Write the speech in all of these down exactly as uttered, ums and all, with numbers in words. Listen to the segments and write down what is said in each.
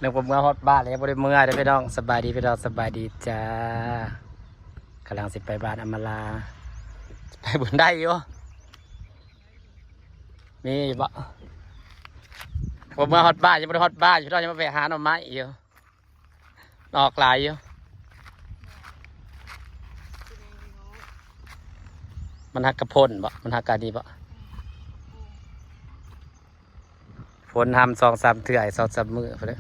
นึกว่าเมือฮอดบ้านแล้ว ยังบ่ได้เมือเด้อพี่น้อง สบายดีพี่น้อง สบายดีจ้า กำลังสิไปบ้านอำมาลา ไปบุญได้อยู่ มีอยู่บ่ ว่าเมือฮอดบ้าน ยังบ่ได้ฮอดบ้านอยู่ พี่น้อง ยังมาแวะหาหน่อไม้อยู่ ออกหลายอยู่ มันฮักกะพ่นบ่ มันฮักกะดีบ่ ฝนทำสองสามเทื่อ สองสามมื้อพอดี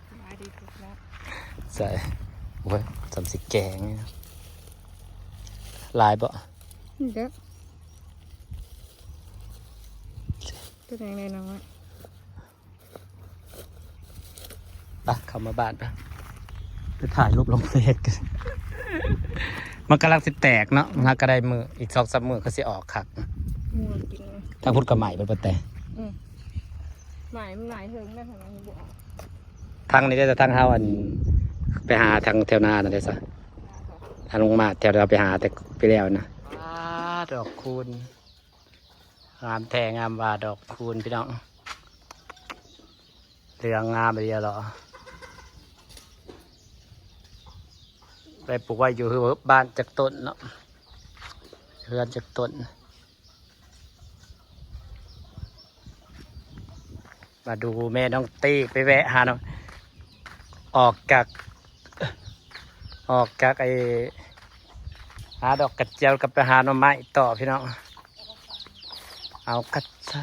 สบายดีทุกแล้ว ใช่ โอ้ย สำสิแกง หลายบ่ นี่เด้อ ตัวแดงเลยน้อย ไป เข้ามาบ้านไป ไปถ่ายรูปลงเฟซกัน มันกำลังสิแตกเนาะ มันก็ได้มือ อีกสองสามมือก็สิออกคัก งัวกิน ถ้าพุดกะใหม่เป็นปะแต่ อืม ใหม่มันหลายเฮิงได้ขนาดนี้บ่ออก ทางนี้ได้แต่ทางเฮาอัน ไปหาทางแถวนานั่นได้ซะ ทางลงมาแถวเราไปหาแต่ไปแล้วนะ ว้า ดอกคูณ งามแท้งามว่าดอกคูณพี่น้อง เหลืองงามเลยเหรอ ไปปลูกไว้อยู่บ้านจักต้นเนาะ เฮือนจักต้น มาดูแม่น้องตี้ไปแวะหาน้อง ออกจาก ออกจากไอ้ หาดอกกระเจียวกับไปหาหน่อไม้ต่อพี่น้อง เอากัดซะ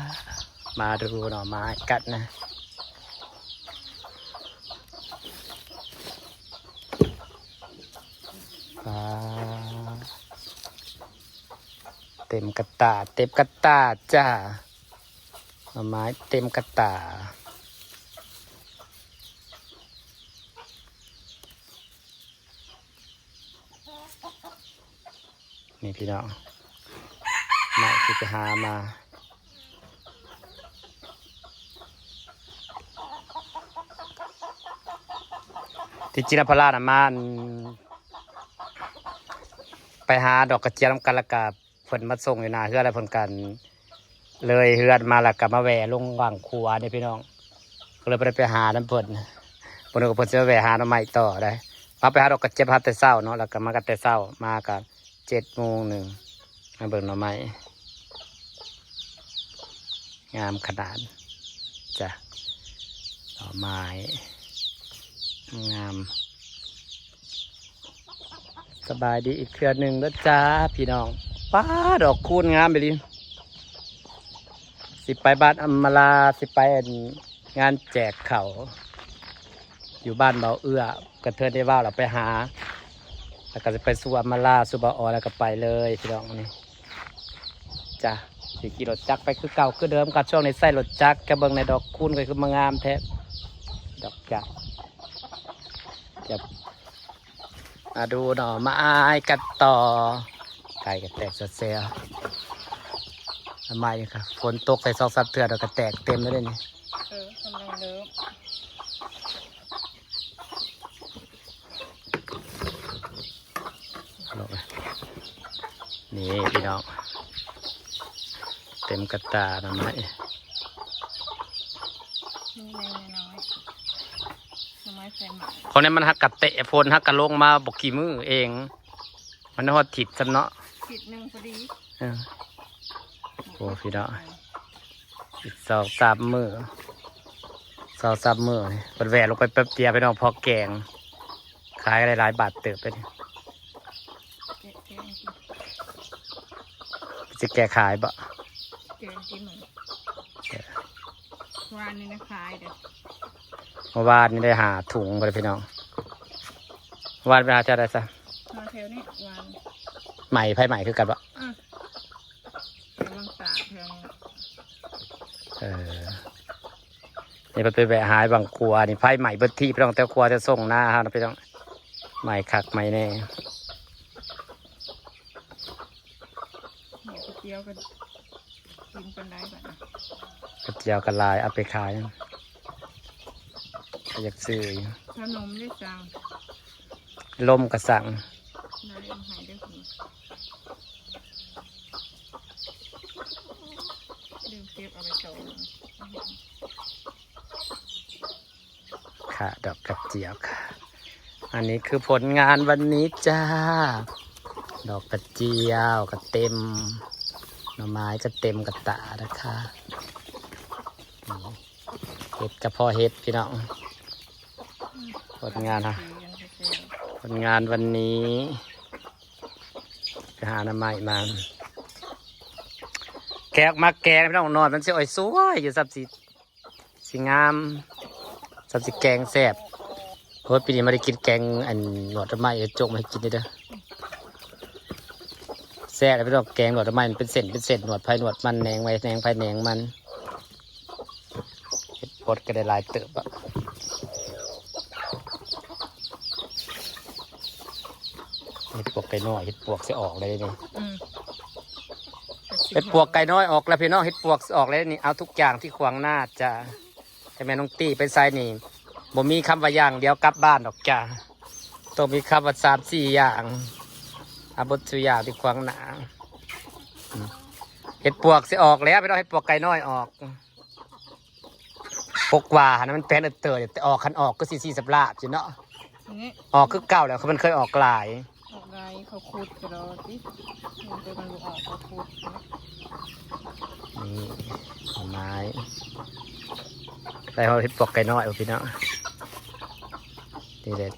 มาดูหน่อไม้กัดนะ อ่า เต็มกระตา เต็มกระตาจ้า หน่อไม้เต็มกระตา นี่พี่น้อง ไม้ที่ไปหามา ที่จริงแล้วพอลานะมาอัน ไปหาดอกกระเจียวนำกัน แล้วก็เพิ่นมาส่งอยู่หน้าเฮือน แล้วเพิ่นกันเลยเฮือนมา แล้วก็มาแวะลงหว่างครัวนี่พี่น้อง ก็เลยบ่ได้ไปหานำเพิ่น เพิ่นก็เพิ่นสิมาแวะหาหน่อไม้ต่อได้ มาไปหาดอกกระเจียวหาแต่เช้าเนาะ แล้วก็มากันแต่เช้า มาก็เจ็ดโมงหนึ่ง มาเบิ่งหน่อไม้ งามขนาดจ้ะ หน่อไม้ งาม สบายดีอีกเทื่อหนึ่งแล้วจ้าพี่น้อง ป้า ดอกคูณงามไปดิ สิไปบ้านอำมาลา สิไปอันงานแจกเขาว อยู่บ้านเบาเอื้อ กระเทินได้ว่าเราไปหา แล้วก็จะไปสู่อำมาลาสู่เบาออ แล้วก็ไปเลยพี่น้องนี่จ้ะ สิขี่รถจักรไปคือเก่าคือเดิม ก็ช่วงนี้ใส่รถจักร ก็เบิ่งในดอกคูณก็คือมางามแท้ ดอกจักร จะมาดูหน่อไม้กันต่อ ไก่ก็แตกเซลๆ ทำไมครับ ฝนตกใส่สองสามเทื่อเราก็แตกเต็มแล้วเด้นี่ เออกำลังเริ่ม นี่พี่น้อง เต็มกระตาหน่อไม้ นี่ไงน้อย หน่อไม้ไฟไหม้ ของนี้มันฮักกะเตะฝนฮักกะลงมาบ่กี่มื้อเอง มันฮอดถิดซ้ำเนาะ ถิดหนึ่งพอดี เออ โอ้พี่น้อง อีกสองสามมื้อ สองสามมื้อนี่ เพิ่นแวะลงไปแป๊บเดียวพี่น้อง พอแกง ขายได้หลายบาทเติบเลยนี่ แกะแกะกิน สิแกะขายบ่ แกะกินหน่อย วานนี่นะขายเด้อ เมื่อวานนี่ได้ห้าถุงไปเลยพี่น้อง วานไปหาแถวใดซะ มาแถวนี้วาน ใหม่ ไผใหม่คือกันบ่ อืม กำลังตากแถวนี้ เออ นี่เพิ่นไปแวะหาหว่างครัว นี่ไผใหม่เบิดที่พี่น้อง แต่ครัวจะส่งหน้าเฮานะพี่น้อง ใหม่คักใหม่แน่ หมูกระเจียวกัน กินปานใดบัดนี้ กระเจียวก็หลาย เอาไปขาย ก็อยากซื้ออยู่ ขนมได้สั่ง ลมก็สั่ง นายเอาให้เด้อคุณ ลืมเก็บ ค่ะ ดอกกระเจียวค่ะ อันนี้คือผลงานวันนี้จ้า ดอกกระเจียวก็เต็ม หน่อไม้ก็เต็มกระตานะคะ นี่ เห็ดก็พอเห็ดพี่น้อง ผลงานฮะ ผลงานวันนี้ ไปหาหน่อไม้มา แกะออกมาแกงพี่น้อง หนอดมันสิอ่อยสวยอยู่ สับสิ สิงาม สับสิแกงแซ่บ โอ้ย ปีนี้มาได้กินแกงอันหนอดหน่อไม้ เอาจกมาให้กินเด้อ แซ่บเลยพี่น้อง แกงหนอดหน่อไม้ มันเป็นเส้นเป็นเส้น หนอดไผหนอดมัน แหนงไผแหนงไผแหนงมัน เห็ดบดก็ได้หลายเติบอะ เห็ดปวกไก่น้อย เห็ดปวกสิออกเลยนี่ อืม เห็ดปวกไก่น้อยออกแล้วพี่น้อง เห็ดปวกสิออกเลยนี่ เอาทุกอย่างที่ขวางหน้าจ้า แต่แม่น้องตี้ไปไสนี่ บ่มีคำว่าอย่างเดียวกลับบ้านดอกจ้า ต้องมีคำว่าสามสี่อย่าง เอาบดสุอย่างที่ขวางหน้า อืม เห็ดปวกสิออกแล้วพี่น้อง เห็ดปวกไก่น้อยออก ปกว่าหันมันแปลนเออเตอร์แต่ออกคันออกก็สี่สี่สับลาบอยู่เนาะ นี่ ออกคือเก่าแล้ว เขามันเคยออกหลาย ออกไงเขาขุดกระดอติมันเป็นมันบ่ออกเขาขุด นี่หน่อไม้ ได้เห็ดปวกไก่น้อยเอาพี่น้อง นี่เด็ด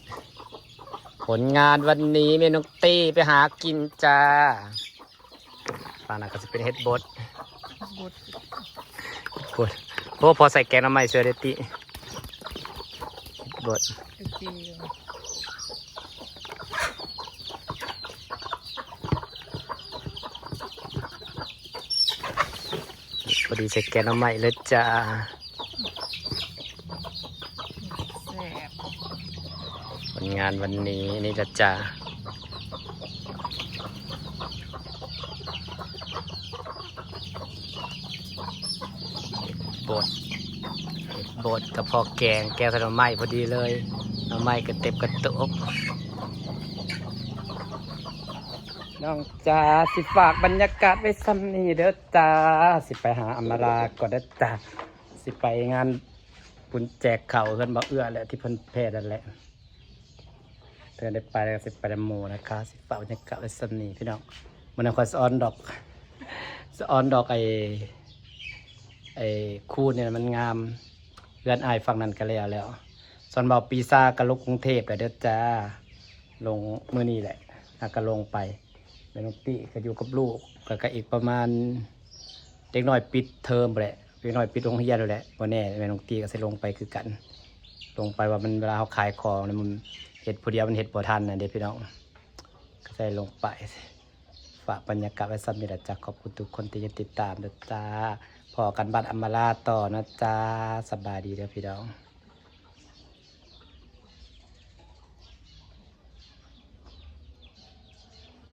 ผลงานวันนี้แม่น้องตี้ไปหากินจ้า ปลาหนักก็จะเป็นเห็ดบด บด บด โอ้ พอใส่แกงหน่อไม้เสือเดดตี้ บด กระเจียว พอดีใส่แกงหน่อไม้เลยจ้า แซ่บ ผลงานวันนี้นี่ละจ้า บด บดกับพอแกง แกงใส่หน่อไม้พอดีเลย หน่อไม้ก็เต็มกระตุก น้องจ้า สิฝากบรรยากาศไว้ซ้ำนี่เด้อจ้า สิไปหาอำมาลาก่อนเด้อจ้า สิไปงานบุญแจกข้าวเฮือนบ่าวเอื้อแหละ ที่เพิ่นแพร่นั่นแหละ เธอได้ไปแล้ว สิไปนำหมู่นะคะ สิฝากบรรยากาศไว้ซ้ำนี่พี่น้อง มื้อนั้นข้อยสะออนดอก สะออนดอกไอ้ ไอ้คูนเนี่ยมันงาม เฮือนอ้ายฝั่งนั้นก็แล้วแล้ว ส่วนบ่าวปีซ่าก็ลงกรุงเทพฯแล้วเด้อจ้า ลงมื้อนี้แหละ แล้วก็ลงไป แม่น้องตี้ก็อยู่กับลูก แล้วก็อีกประมาณ เด็กน้อยปิดเทอมพู้นแหละ เด็กน้อยปิดโรงเรียนแล้วแหละ บ่แน่แม่น้องตี้ก็สิลงไปคือกัน ลงไปว่ามันเวลาเฮาขายของนี่มันเฮ็ดผู้เดียวมันเฮ็ดบ่ทันน่ะเด้พี่น้อง ก็สิลงไป ฝากบรรยากาศไว้ซ้ำนี่ล่ะจ้า ขอบคุณทุกคนที่ยังติดตามเด้อจ้า พ้อกันบ้านอำมาลาต่อนะจ้า สบายดีเด้อพี่น้อง